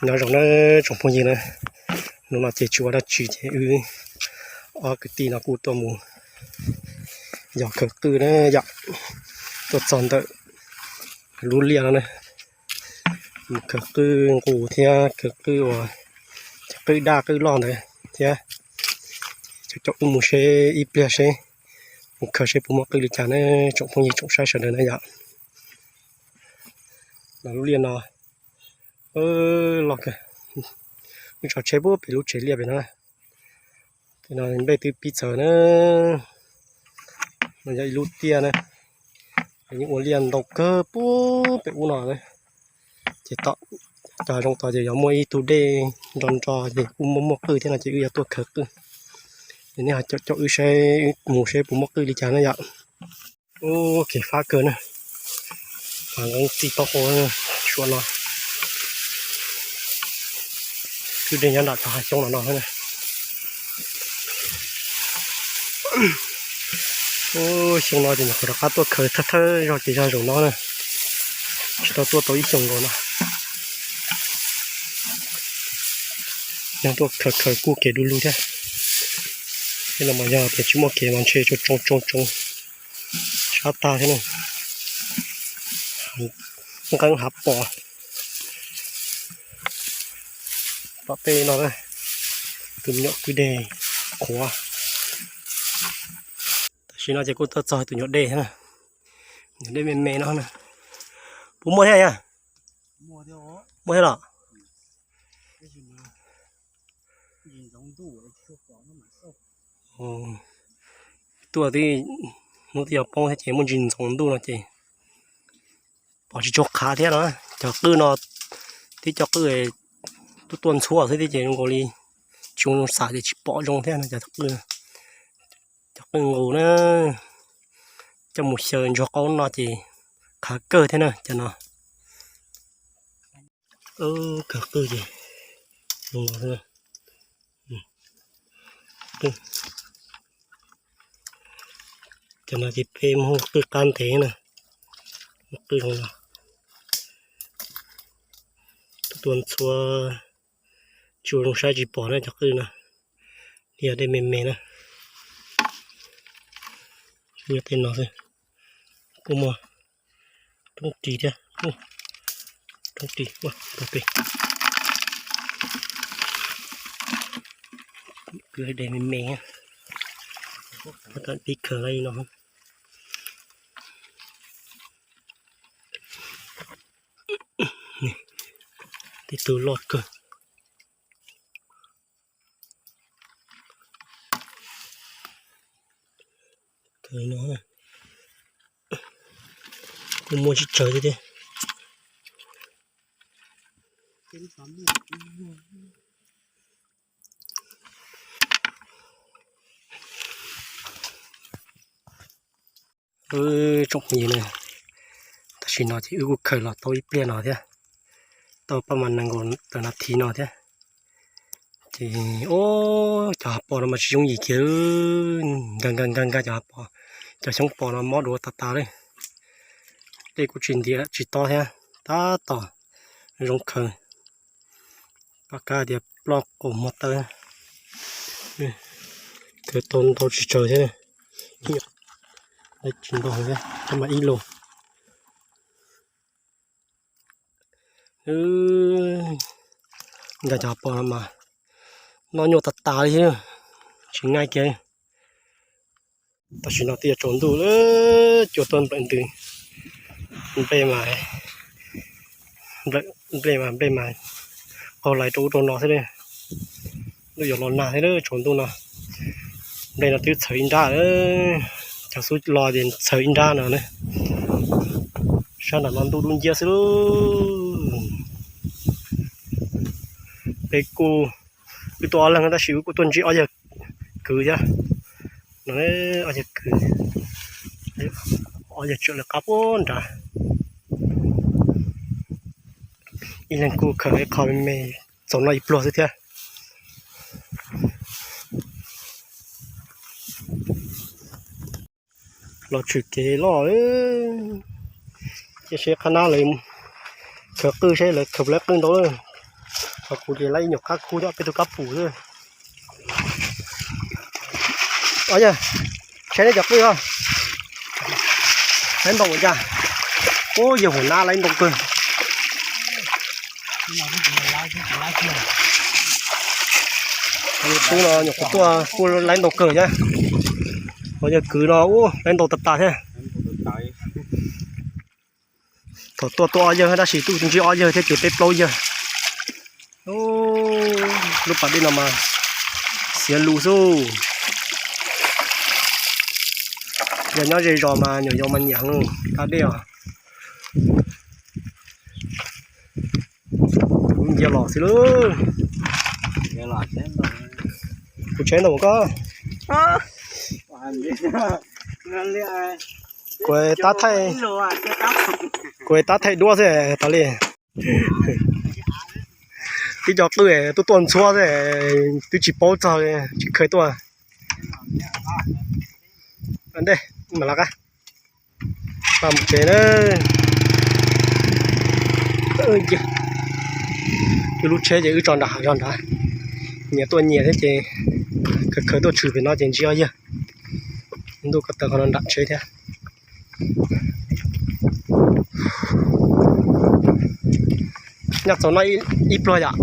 Nyob zoo na tsoom phooj ywg na, hnub no ces tsis ua dab tsi ces wb ob kwv tij no kuj tuaj mus yos khaws qwj na yom. Tuaj txog ntawm lub liaj no na, mus khaws qwj nqus thiab khaws qwj uas, qwj daj qwj loj ntawd thiab. Coj coj wb mus seb ib pliag seb mus khaws seb puas muaj qwj li cas na tsoom phooj ywg tsoom saib sawv daws na yom. Lub liaj no loj kawg, wb tso tsheb puag pem lub tsev liaj pem no. Tej no nplej twb pib txawv na. No yog ib lub tiaj na, yeej ua liaj ntau kawg puag pem ub no na. Ces tom, cov zoo tod ces yog muaj ib tug dej nro nro ces kuj muaj muaj qwj thiab no ces wb yuav tuaj khaws qwj. Ces nej ho coj coj wb saib, wb mus saib puas muaj qwj li cas na yom. Ub, kev fab kawg na. Nqeeb txij taub hau suav no. Twb dej nyob nram cov hav xyoob no no na. Xyoo no ces nyuam qhuav rov qab tuaj khaws thawj thawj zog ces zog zaum no na. Tsis tau tuaj tau ib xyoos nkaus no. Yog tuaj khaws khaws kuj kev du lug thiab. Tej no mas yog tias tsis muaj kev mas ntshe tsoo tsoo tsoo tsoo sab tag thiab na. Nqeeb hav pos. Tom tej no, tus nyuam kwj deg qhuav. Tam sim no ces kuj tuaj txog tus nyuam dej thiab na. Nyuam dej me me no na. Puas muaj thiab yog? Muaj thiab los? Tuaj tib hnub twb yuav poob thiab ces muaj ntsis ntxoov ntuj no ces pom tsis tshua qhav thiab no. Cov qwj no, tib cov qwj tuaj tuaj ntxhua xwb thiab ces zoo nkaus li tsis zoo xam ces tsis pom zoo thiab no cov qwj. Cov qwj nqus na, coj mus xyaw ntsuag qaub no ces qhav kawg thiab na cov no. Khaws qwj ces zoo no xwb. Cov no ces peb muab qwj qab ntev na, muab qwj zoo no. Tuaj ntxhua tsis ua zoo saib tsis pom na cov qwj no, yog dej me me na. Yog tej no xwb, kuj muaj roob ris thiab, roob ris ua pem, kwj dej me me, pib khaws li no. Tej tug loj kawg. Kuj muaj tsib tsawg thiab tiag. Tsoom phooj ywg na, tam sim no ces wb kuj khaws los tau ib pliag no thiab, tau paj mas nees nkaum tawm nas this no thiab. Ces o, cov hav pos no mas tsis yooj yim kiag, nkag nkag nkag nkag cov hav pos, cov xyoob pos no mob duav tas tas li. Dej kuj tsis ntiav tsis tob thiab, tab tom zoo khaws. Pom kab tias ploj qaum muag tawb, khaws tau ntau tsis tsawg thiab. Tsis ntau thiab, tab mas ib lus. Nkag cov hav pos no mas noj nyuaj tas tas li thiab, tsis nqaij kiag. Tam sim no twb yuav tsaus ntuj lawm, cua tuaj nplawm ntws. Nplej mas, nplej mas, nplej mas qaug lais rau ub rau no xwb. Ntuj yuav los nag thiab, tsaus ntuj no. Nplej no twb txhawv ib nrab, cov xub los ces txhawv ib nrab no na. Sab nram no ntuj dub nciab xwb lauj. Peb kuj, wb tuaj ob leeg tab sis wb kuj tuaj ntsib ob yawg kwv thiab. No ob yawg kwv, ob yawg tswm lawv qab puag nrad. Ib leeg kuj khaws ib qho me me txaus noj ib pluag xwb thiab. Los tshwm kev loj, cia seb qhab nab lawv khaws qwj seb lawv khaws puas lawv qwj ntau lawm. Qhov kuv ces laib ib nyuag qab khub nyob peb tug kab pum xwb. Os yawg, saib nej cov qwj os. Laib ntoo ua cas? Ub, yawg Huam Nab laib ntoo kawg. Tub no nyuam qhuav tuaj kuj laib ntoo kawg thiab. Ho yawg kwv no ub laib ntoo tas tas thiab. Thaum tuaj tuaj ob yawg tab sis tuaj ntsib ob yawg thiab ces peb plaub yawg. Lub pas dej no mas xiav lus xwb. Yog nyob ze zos mas nyuam yaus mas nyiam heev tas dej os. Kuv ncia los xwb lauj. Kuv tsheb ntoo koj. Kuv tab thaij, kuv tab thaij duab xwb tas li. Tib co qwj tuaj tuaj ntxhuab xwb, twb tsis paub txog, tsis kheev tuaj. Ntej mam los qab, mus tsev na. Wb lub tsheb ces wb tso nram hav zog nrad, nyias tuaj nyias thiab ces kheev kheev tuaj tshwm pem no ces ntsib ob yawg. Ntuj ko taw qhov no nram tsheb thiab. Nyaj txaus noj ib pluag yom.